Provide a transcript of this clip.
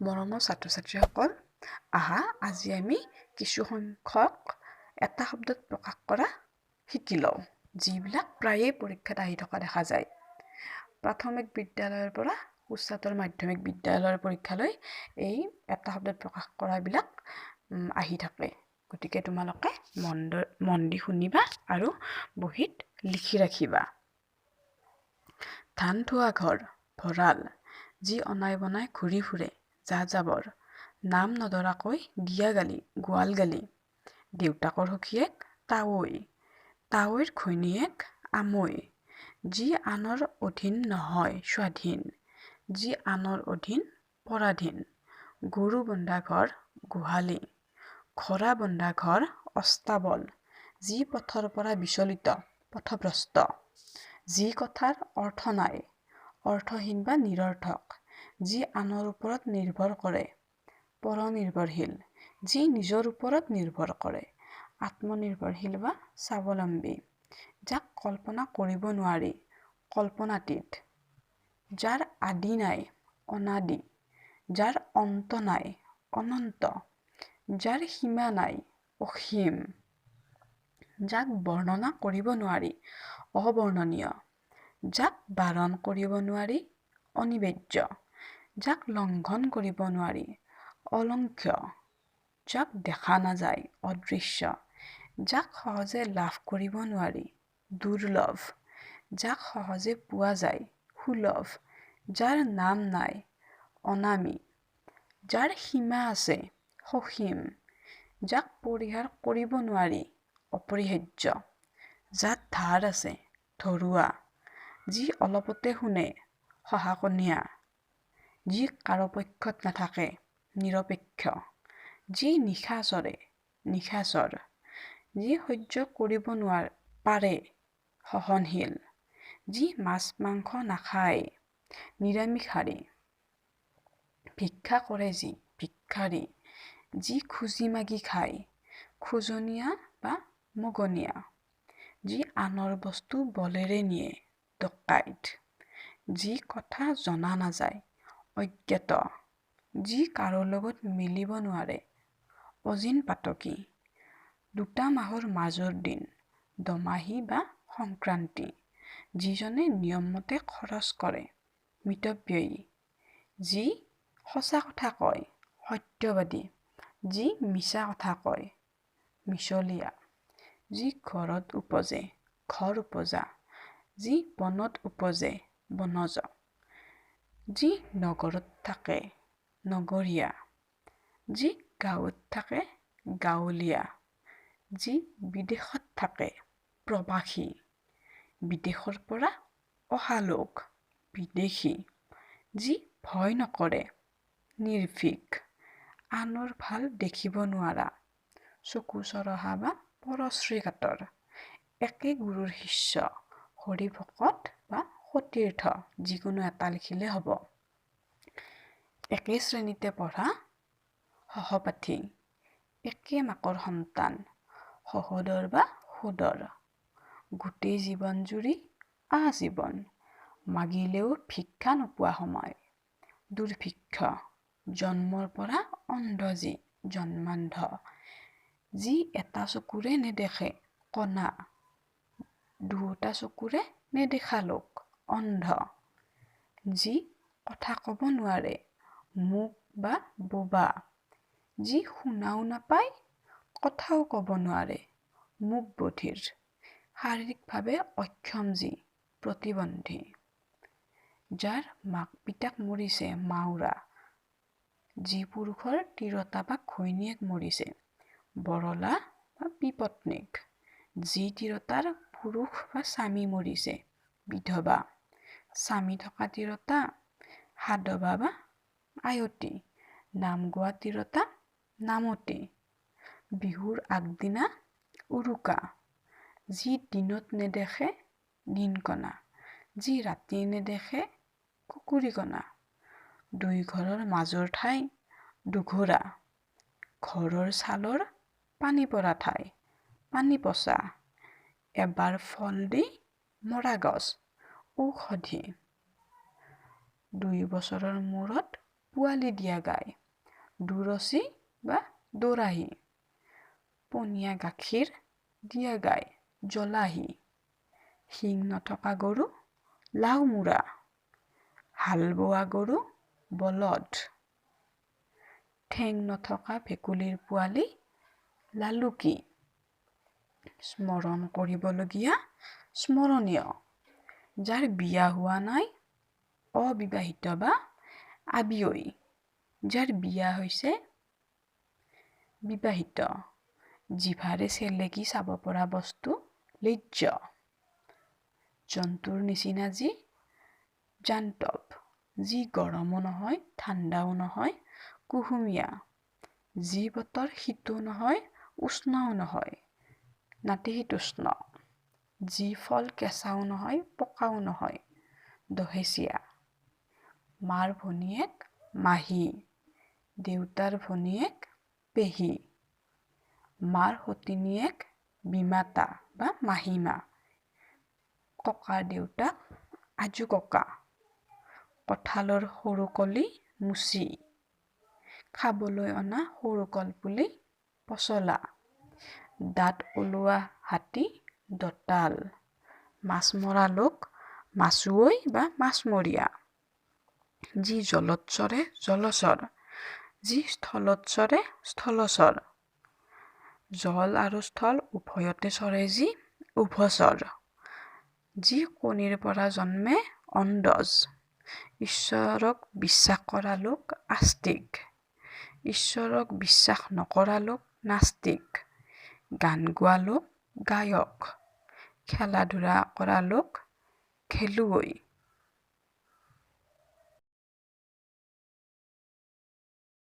মৰমৰ ছাত্ৰ ছাত্ৰীসকল, আহা আজি আমি কিছু সংখ্যক এটা শব্দত প্ৰকাশ কৰা শিকি লওঁ, যিবিলাক প্ৰায়ে পৰীক্ষাত আহি থকা দেখা যায়। প্ৰাথমিক বিদ্যালয়ৰ পৰা উচ্চতৰ মাধ্যমিক বিদ্যালয়ৰ পৰীক্ষালৈ এই এটা শব্দত প্ৰকাশ কৰাবিলাক আহি থাকে। গতিকে তোমালোকে মন দি শুনিবা আৰু বহীত লিখি ৰাখিবা। ধান থোৱা ঘৰ, ভঁৰাল। যি অনাই বনাই ঘূৰি ফুৰে, যাযাবৰ। নাম নধৰাকৈ দিয়া গালি, গোৱাল গালি। দেউতাকৰ সখীয়েক, তাৱৈ। তাৱৈৰ ঘৈণীয়েক, আমৈ। যি আনৰ অধীন নহয়, স্বাধীন। যি আনৰ অধীন, পৰাধীন। গৰু বন্ধা ঘৰ, গোহালি। ঘোঁৰা বন্ধা ঘৰ, অস্তাবল। যি পথৰ পৰা বিচলিত, পথভ্ৰষ্ট। যি কথাৰ অৰ্থ নাই, অৰ্থহীন বা নিৰৰ্থক। যি আনৰ ওপৰত নিৰ্ভৰ কৰে, পৰনিৰ্ভৰশীল। যি নিজৰ ওপৰত নিৰ্ভৰ কৰে, আত্মনিৰ্ভৰশীল বা স্বাৱলম্বী। যাক কল্পনা কৰিব নোৱাৰি, কল্পনাতীত। যাৰ আদি নাই, অনাদি। যাৰ অন্ত নাই, অনন্ত। যাৰ সীমা নাই, অসীম। যাক বৰ্ণনা কৰিব নোৱাৰি, অবৰ্ণনীয়। যাক বাৰণ কৰিব নোৱাৰি, অনিবাৰ্য। যাক লংঘন কৰিব নোৱাৰি, অলংঘ্য। যাক দেখা নাযায়, অদৃশ্য। যাক সহজে লাভ কৰিব নোৱাৰি, দুৰ্লভ। যাক সহজে পোৱা যায়, সুলভ। যাৰ নাম নাই, অনামী। যাৰ সীমা আছে, সসীম। যাক পৰিহাৰ কৰিব নোৱাৰি, অপৰিহাৰ্য। যাত ধাৰ আছে, ধৰুৱা। যি অলপতে শুনে, শহাকণীয়া। যি কাৰো পক্ষত নাথাকে, নিৰপেক্ষ। যি নিশা চৰে, নিশাচৰ। যি সহ্য কৰিব পাৰে, সহনশীল। যি মাছ মাংস নাখায়, নিৰামিষাহাৰী। ভিক্ষা কৰে যি, ভিক্ষাৰী। যি খুজি মাগি খায়, খোজনীয়া বা মগনীয়া। যি আনৰ বস্তু বলেৰে নিয়ে, ডকাইত। যি কথা জনা নাযায়, অজ্ঞাত। যি কাৰো লগত মিলিব নোৱাৰে, অজিন পাতকী। দুটা মাহৰ মাজৰ দিন, দোমাহী বা সংক্ৰান্তি। যিজনে নিয়মমতে খৰচ কৰে, মিতব্যয়ী। যি সঁচা কথা কয়, সত্যবাদী। যি মিছা কথা কয়, মিছলীয়া। যি ঘৰত উপজে, ঘৰ উপজা। যি বনত উপজে, বনজ। যি নগৰত থাকে, নগৰীয়া। যি গাঁৱত থাকে, গাঁৱলীয়া। যি বিদেশত থাকে, প্ৰবাসী। বিদেশৰ পৰা অহা লোক, বিদেশী। যি ভয় নকৰে, নিৰ্ভীক। আনৰ ভাল দেখিব নোৱাৰা, চকু চৰহা বা পৰশ্ৰীকাতৰ। একে গুৰুৰ শিষ্য, হৰিভকত বা সতীৰ্থ, যিকোনো এটা লিখিলে হ'ব। একে শ্ৰেণীতে পঢ়া, সহপাঠী। একে মাকৰ সন্তান, সহোদৰ বা সোদৰ। গোটেই জীৱন জুৰি, আজীৱন। মাগিলেও ভিক্ষা নোপোৱা সময়, দুৰ্ভিক্ষ। জন্মৰ পৰা অন্ধ যি, জন্মান্ধ। যি এটা চকুৰে নেদেখে, কণা। দুয়োটা চকুৰে নেদেখা লোক, অন্ধ। যি কথা ক'ব নোৱাৰে, মূক বা বোবা। যি শুনাও নাপায়, কথাও ক'ব নোৱাৰে, মূক বধিৰ। শাৰীৰিকভাৱে অক্ষম যি, প্ৰতিবন্ধী। যাৰ মাক পিতাক মৰিছে, মাউৰা। যি পুৰুষৰ তিৰোতা বা ঘৈণীয়েক মৰিছে, বৰলা বা বিপত্নীক। যি তিৰোতাৰ পুৰুষ বা স্বামী মৰিছে, বিধৱা। স্বামী থকা তিৰোতা, সাধৱা বা আয়তী। নাম গোৱা তিৰোতা, নামতী। বিহুৰ আগদিনা, উৰুকা। যি দিনত নেদেখে, দিনকণা। যি ৰাতি নেদেখে, কুকুৰীকণা। দুই ঘৰৰ মাজৰ ঠাই, দুঘোৰা। ঘৰৰ ছালৰ পানী পৰা ঠাই, পানী পচা। এবাৰ ফল দি মৰা গছ, ঔষধি। 2 বছৰৰ মূৰত পোৱালি দিয়া গাই, দুৰচি বা দোৰাহী। পনীয়া গাখীৰ দিয়া গাই, জলাহী। শিং নথকা গৰু, লাওমূৰা। হাল বোৱা গৰু, বলধ। ঠেং নথকা ভেকুলীৰ পোৱালি, লালুকী। স্মৰণ কৰিবলগীয়া, স্মৰণীয়। যাৰ বিয়া হোৱা নাই, অবিবাহিত বা আবিয়ৈ। যাৰ বিয়া হৈছে, বিবাহিত। জিভাৰে চেলেকি চাব পৰা বস্তু, লেজ্জ। জন্তুৰ নিচিনা যি, জান্তৱ। যি গৰমো নহয় ঠাণ্ডাও নহয়, কুহুমীয়া। যি বতৰ শীতো নহয় উষ্ণও নহয়, নাতিশীতোষ্ণ। যি ফল কেঁচাও নহয় পকাও নহয়, দহেচীয়া। মাৰ ভনীয়েক মাহী, দেউতাৰ ভনীয়েক পেহী। মাৰ সতিনীয়েক বিমাতা বা মাহীমা। ককাৰ দেউতাক আজোককা। কঁঠালৰ সৰু কলি মুচি। খাবলৈ অনা সৰু কলপুলি পচলা। দাঁত ওলোৱা হাতী দঁতাল। মাছ মৰা লোক মাছুৱৈ বা মাছমৰীয়া। যি জলত চৰে জলচৰ, যি স্থলত চৰে স্থলচৰ। জল আৰু স্থল উভয়তে চৰে যি, উভচৰ। যি কণীৰ পৰা জন্মে, অণ্ডজ। ঈশ্বৰক বিশ্বাস কৰা লোক আস্তিক, ঈশ্বৰক বিশ্বাস নকৰা লোক নাস্তিক। গান গোৱা লোক গায়ক, খেলা ধূলা কৰা লোক খেলুৱৈ।